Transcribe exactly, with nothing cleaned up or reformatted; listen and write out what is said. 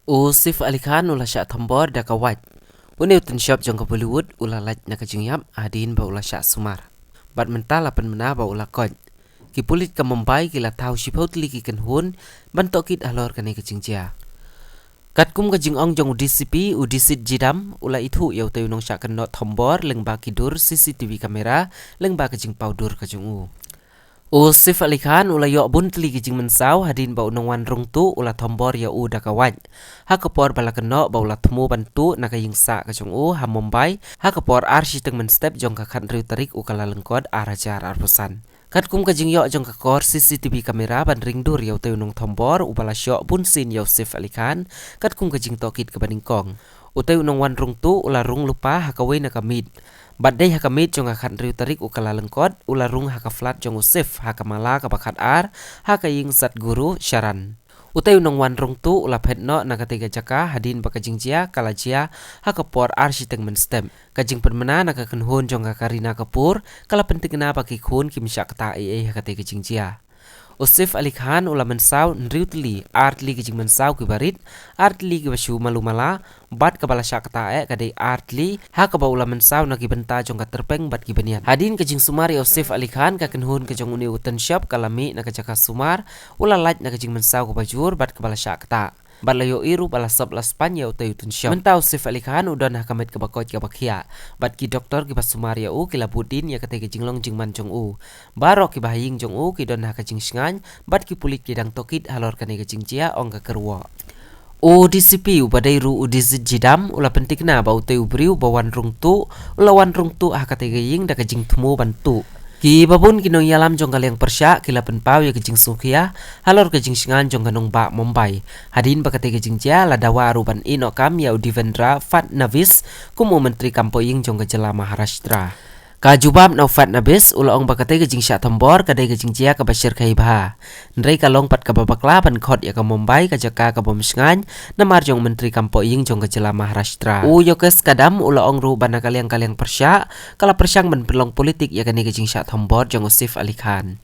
U Saif Ali Khan u la shah thombor da ka wait. Une u tynshop jong ka Bollywood u la lait na ka jingïap hadien ba u la shah sumar. Bad mynta la pynmynna ba u la koit. Ki pulit ka Mumbai ki la thaw shiphew tylli ki kynhun ban tohkit halor kane ka jingjia. Katkum ka jingong jong u D C P, u Disit Jidam u la ithuh ïa utei u nongshah kynnoh thombor lyngba ki dur C C T V camera lyngba ka jingpaw dur ka jong u. U Saif Ali Khan u la ïoh bun tylli ki jingmynsaw hadien ba u nongwan rung tuh u la thombor ïa u da ka wait. Ha ka por ba la kynnoh ba u la thmu ban tuh na ka ïing sah ka jong u ha Mumbai, ha ka por ar shiteng mynstep jong ka khathynriew tarik u Kyllalyngkot ar hajar arphew san. Katkum ka jingïoh jong ka kor C C T V camera ban ring dur ïa utei u nongthombor uba la shoh bun sien ïa u Saif Ali Khan, katkum ka jingtohkit kaba nyngkong. Utei u nongwan rung tuh u la rung lypa ha kawei na ka miet. Bad dei ha ka miet jong ka khathynriew tarik u Kyllalyngkot u la rung ha ka flat jong u Saif ha ka mala kaba khatar ha ka ïing Sadhguru Sharan. Utei u nongwan rung tuh u la phet noh na katei ka jaka hadien ba ka jingjia ka la jia ha ka por ar shiteng mynstep. Ka jingpynmynna na ka kynhun jong ka Kareena Kapoor ka la pyntikna ba ki khun kim shah ktah ei ei ha katei ka jingjia. U Saif Ali Khan u la mynsaw hynriew tylli, ar tylli ki jingmynsaw kiba rit, ar tylli kiba shu malu mala, bad kaba la shah ktah eh ka dei ar tylli, ha kaba u la mynsaw na ki bynta jong ka tyrpeng bad ki bniat. Hadien ka jingsumar ïa u Saif Ali Khan, ka kynhun ka jong une u tynshop ka la mih na ka jaka sumar, u la lait na ka jingmynsaw kaba jur bad kaba la shah ktah. Bad la ïohi ruh ba la sop la span ïa utei u tynshop. Mynta u Saif Ali Khan u don ha ka met kaba koit kaba khiah. Bad ki doktor kiba sumar ïa u ki la bud dien ïa katei ka jinglong jingman jong u. Baroh kiba ha ïing jong u ki don ha ka jingshngaiñ, bad ki pulit ki dang tohkit halor kane ka jingjia, ong ka kyrwoh. U D C P uba dei ruh u Disit Jidam u la pyntikna ba utei u briew ba wan rung tuh u la wan rung tuh ha katei ka ïing da ka jingthmu ban tuh. Kiba bun ki nongïalam jong ka liang pyrshah ki la pynpaw ïa ka jingsngewkhia halor ka jingshngaiñ jong ka nongbah Mumbai. Hadien ba katei ka jingjia la dawa ruh ban ïehnoh kam ïa u Devendra Fadnavis kum u Myntri Kam Pohïing jong ka jylla Maharashtra. Ka jubab na u Fadnavis u la ong ba katei ka jingshah thombor ka dei ka jingjia kaba shyrkhei bha. Hynrei ka long pat kaba bakla ban khot ïa ka Mumbai ka jaka kaba bym shngaiñ namar jong u Myntri Kam Pohïing jong ka jylla Maharashtra. U Yogesh Kadam u la ong ruh ba na ka liang ka liang pyrshah ka la pyrshang ban pynlong politik ïa kane ka jingshah thombor jong u Saif Ali Khan.